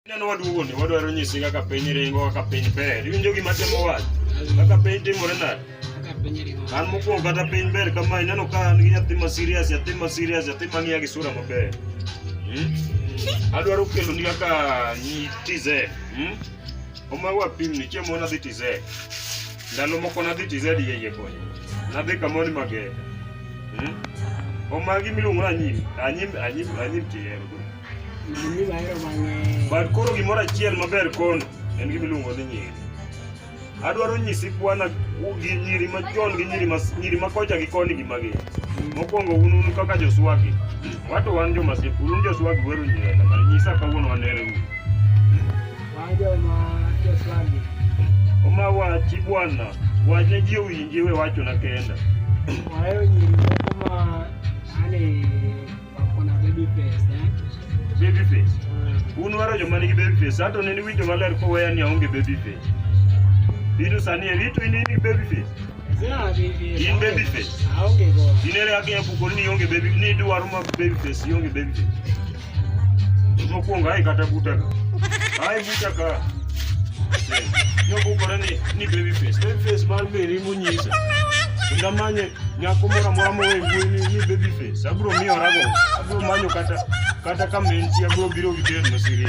Ineno waduogo ni wadwaro nyisi kaka piny ringo, kaka piny ber. Iwinjo gima temo wacho? Kaka piny timore nade? Kaka piny ringo. An mokwongo kata piny ber kama ineno ka an gi nyathi ma serious, nyathi ma serious, nyathi ma ng'iya gi sura maber. Hmm? Adwaro keloni kaka nyi TZ. Hmm? Oma wapimni chieng' moro nadhi TZ. Ndalo moko nadhi TZ iye iye kocha. Nadhi kamoro ni Mageta. Hmm? Omagi miluongo ni anyim, anyim, anyim, anyim tihero. Nyiri ahero mang'eny. But koro gimoro achiel maber kono en gima iluongo ni nyiri. Adwaro nyisi bwana gi nyiri machon gi nyiri ma nyiri ma kocha gi koni gima gin. Mokwongo un un kaka joswagi. Wato wan joma siep, un un joswagi wero nyiri aina mane nyisa kawuono wanere uru. Wan joma joswagi. Oma wachi bwana, wach ne ji owinji we wachona kenda. Wahero nyiri moko ma yani Wakona baby face, eh? Baby face. Un waro joma nigi baby face. Ato ne niwinjo maler koweya ni aonge baby face. Ito sani eri to in in gi baby face. Sina baby face. In baby face. Aonge go. In ere kaka inyalo pukori ni ionge baby ni idwaro ma baby face ionge baby face. Mokwongo ai kata buta ka. Ai buta ka. Nyobukore ni ni baby face. Baby face mar meri munyisa. Ndamanye nyako moro amora mowe mbui ni, ni baby face. Abiro miyorago. Abiro manyo kata kata ka mentie abiro biro gi del masiri.